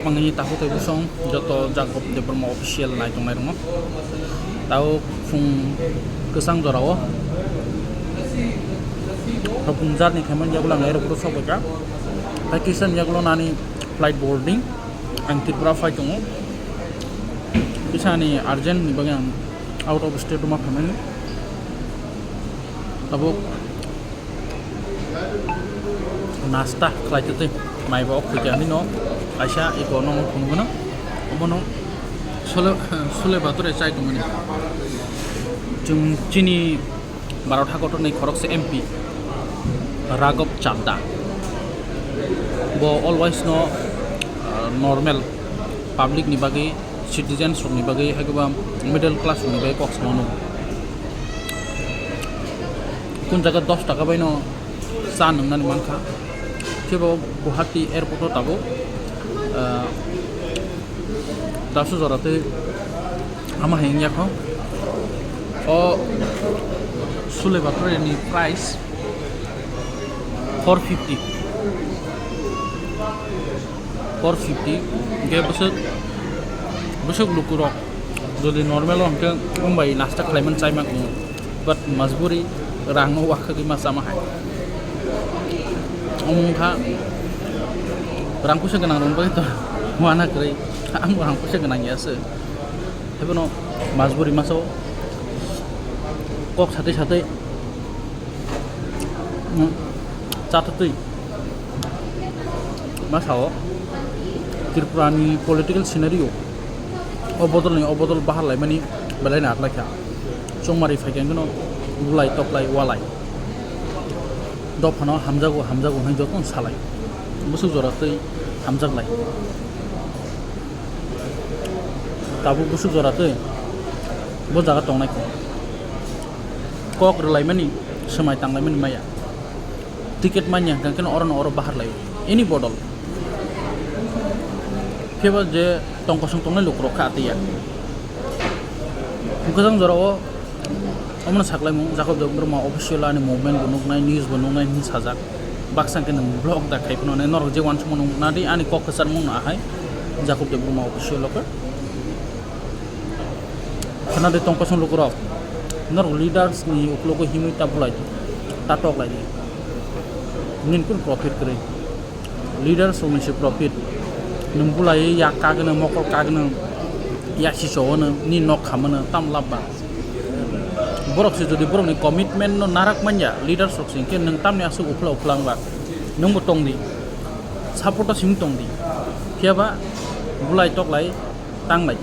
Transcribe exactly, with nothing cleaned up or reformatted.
Mangni takhuk tei bwsong joto Jacob Debbarma official naitongnai rwngno. Tao phung kwchang jorao hapung journey khaimani yagulo ang airport o sokbaikha. Tei kisa ni yagulo nani flight boarding, ang Tripura phai tongo. Kisa ni urgent ni bagwi ang out of state rwma phaimani. Tabuk nasta khlai twi twi mai bo khwikya hinwi no kaisa eko no phunukgwno obono sole sole bature chai tongmani. Chwng chini Bharat hakotorni khoroksa M P Raghav Chadha, bo always no, ah, normal public ni bagwi, citizens rokni bagwi, hai khe ba middle class rokni bagwi kok sama nw. Kun jaga dos taka bai no cha nwngnani mankha. Khe bo Guwahati airport o tabuk, ah, dasu jora tei ama hai wngya kho. O sule bathore ni price four fifty. Four fifty, hingke bwswk, bwswk lukurok jodi normal o hingke wngbai nasta khlaimani chaima kung, but majburi rangno wakhagwi ma chama hai. Omo wngkha rang puisa gwnang rokni bagwi to wana kwrwi, ang bo rang puisa gwnang ya se. Haiphano majburi masa o kok satwi satwi, hmm, chathatwi. Ma sao, Tripura ni political scenario o bodol ni o bodol bahar laimani belai na atlaikha. Chongmari phaikha hwnkhe no bulai toklai walai. Dophano hamjago, hamjago hwnwi jotono salai. Bwswk jora twi hamjaklai. Tabuk bwswk jora twi bo jaga tongnai kho. Kok rwlaimani, swmai tanglaimani maya. Ticket manya hwnkhe no oro no oro bahar lai. Ini bodol. Phiya ba je tong kosong tongnai lukurok kha atwi ya. Kwchang jora o omono saklaimung Jacob Debbarma official ani movement bo nuknai, news bo nuknai hinwi sajak. Baksa hwnkhe nwng vlog da khai phano norok je uansukmano nadi ani kok kwcharmung no ahai Jacob Debbarma official o khe. Khana de tong kosong lukurok, norok leaders ni uklogo himwi ta bulai, ta tok lai di. Nini kun profit kwrwi. Leaders rokni se profit. Nwng bulai yak kagwno, mokol kagwno, yak sichogwno, nini nok khamano, tam labba. Borok se jodi borokni commitment no narak manya, leaders rok se hwnkhe nwng tamni aswk uphla uphla wngba. Nwngbo tongdi. Support o simi tongdi. Phiya ba bulai toklai tanglai.